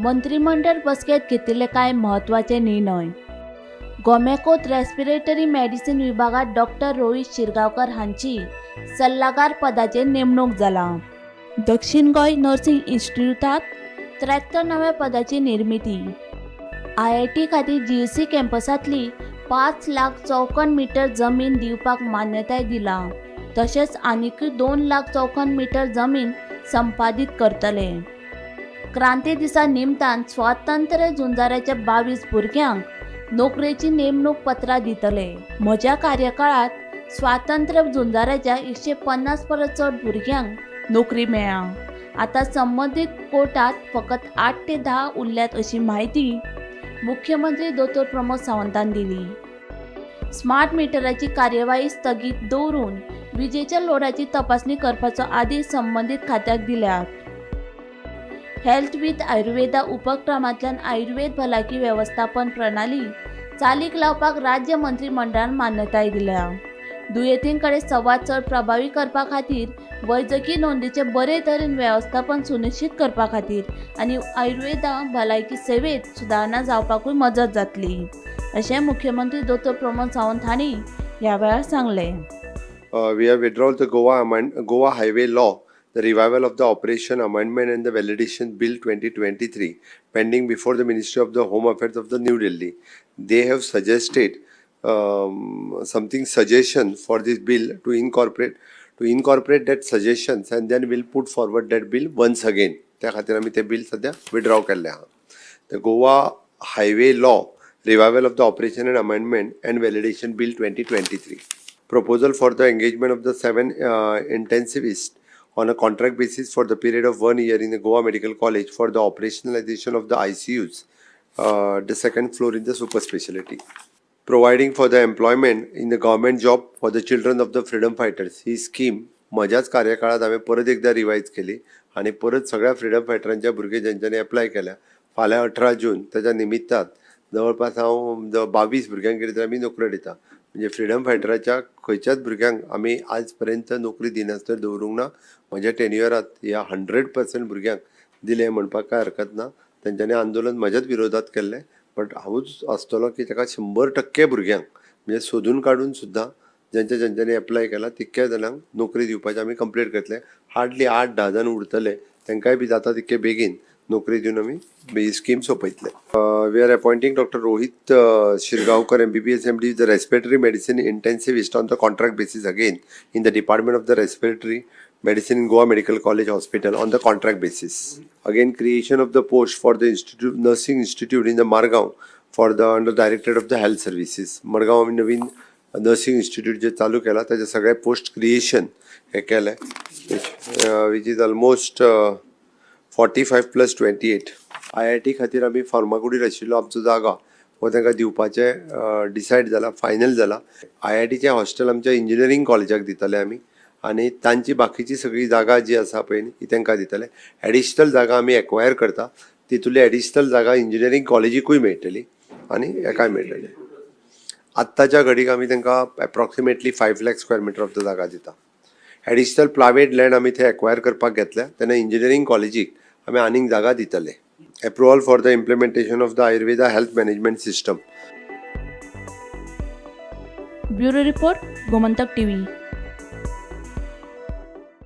मंत्रीमंडळ बसकेंत घेतिल्ले कांय म्हत्वाचे निर्णय. गोमॅकोत रेस्पिरेटरी मेडिसीन विभागात डॉक्टर रोहित शिरगांवकर हांची सल्लागार पदाचेर नेमणूक जाला. दक्षिण गोंय नर्सिंग इन्स्टिट्यूटात 73 नव्या पदाची निर्मिती. आयआयटी खातीर जीईसी कॅम्पसांतली 5 लाख चौखण मिटर जमीन दिवपाक मान्यताय दिला. तशेंच आनिकूय 2 लाख चौखण मिटर जमीन संपादीत करतले. क्रांती दिसा निमतान स्वातंत्र्य झुंजाऱ्याच्या 22 भुरग्यांक नोकरेची नेमणूक पत्रां दितले. म्हज्या कार्यकाळात स्वातंत्र्य झुंजाऱ्याच्या 150 परस चड भुरग्यांक नोकरी मेळ्ळा. आतां संबंदीत कोटात फकत 8 ते 10 उरल्यात, अशी म्हायती मुख्यमंत्री दोतोर प्रमोद सावंतान दिली. स्मार्ट मिटराची कार्यवाही स्थगीत दवरून विजेच्या लोडाची तपासणी करपाचो आदेश संबंदीत खात्याक दिल्यात. हेल्थ विथ आयुर्वेदा उपक्रमांतल्यान आयुर्वेद भलायकी वेवस्थापन प्रणाली चालीक लावपाक राज्य मंत्रिमंडळान मान्यताय दिल्या. दुयेंतीं कडेन संवाद चड प्रभावी करपा खातीर, वैजकी नोंदीचें बरे तरेन वेवस्थापन सुनिश्चित करपा खातीर आनी आयुर्वेदा भलायकी सेवेत सुदारणा जावपाकूय मजत जातली, अशें मुख्यमंत्री दोतोर प्रमोद सावंत हांणी ह्या वेळार सांगलें. We have withdrawn the Goa Highway Law, the Revival of the Operation Amendment and the Validation Bill 2023, pending before the Ministry of the Home Affairs of the New Delhi. They have suggested something suggestion for this bill to incorporate that suggestions and then we'll put forward that bill once again. त्या खातीर आमी तें bill सद्या withdraw केल्लें आहा. The Goa Highway Law, Revival of the Operation and Amendment and Validation Bill 2023. Proposal for the engagement of the seven intensivists on a contract basis for the period of one year in the Goa Medical College for the operationalization of the ICUs, the second floor in the super specialty. Providing for the employment in the government job for the children of the freedom fighters. He scheme म्हज्याच कार्यकाळात हांवें परत एकदा revise केली आनी परत सगळ्या freedom फायटरांच्या भुरगे जेंच्यांनी एप्लाय केल्या, फाल्यां 18 जून, ताच्या निमित्तान जवळपास हांव 22 भुरग्यांक कितें तरी आमी नोकऱ्यो दिता. म्हणजे फ्रिडम फायटराच्या खंयच्याच भुरग्यांक आमी आज पर्यंत नोकरी दिनासतना दवरूंक ना. म्हज्या टेन्युअरात ह्या 100% भुरग्यांक दिले म्हणपाक कांय हरकत ना. तेंच्यांनी आंदोलन म्हज्याच विरोधात केल्लें, बट हांवूच आसतलो की ताका 100% भुरग्यांक, म्हणजे सोदून काडून सुद्दां जेंच्या जेंच्यांनी एप्लाय केला, तितक्या जाणांक नोकरी दिवपाची आमी कंप्लीट करतले. हार्डली 8-10 जाण उरतले, तांकांय बी जाता तितके बेगीन नोकरी दिवन आमी ही scheme सोंपयतले. We are appointing Doctor Rohit Shirgaonkar, MBBS, MD, the respiratory medicine intensivist on the contract basis again in the Department of the Respiratory Medicine in Goa Medical College Hospital on the contract basis. Again, creation of the post for the institute, nursing institute in the Margao for the under Directorate of the Health Services. Madgaon आमी नवीन nursing institute जे चालू केला, ताजे सगळे post creation हे केलें, which is almost 45 plus 28. IIT खातीर आमी फार्मागुडीर आशिल्लो आमचो जागा हो तांकां दिवपाचें डिसायड जाला, फायनल जाला. आयआयटीचें हॉस्टेल आमच्या इंजिनियरींग कॉलेजाक दितले आमी आनी तांची बाकीची सगळी जागा जी आसा पळय न्ही, ती तांकां दितले. एडिशनल जागा आमी एक्वायर करता, तितूंतली एडिशनल जागा इंजिनियरींग कॉलेजीकूय मेळटली आनी हेकाय मेळटली. आत्ताच्या घडीक आमी तांकां approximately 5 lakh square meter of the जागा दिता. एडिशनल प्रायवेट लँड आमी थंय एक्वायर करपाक घेतल्या, तेन्ना इंजिनियरींग कॉलेजीक आमी आनीक जागा दितले. Approval for the implementation of the Ayurveda health management system. Bureau report, Gomantak TV.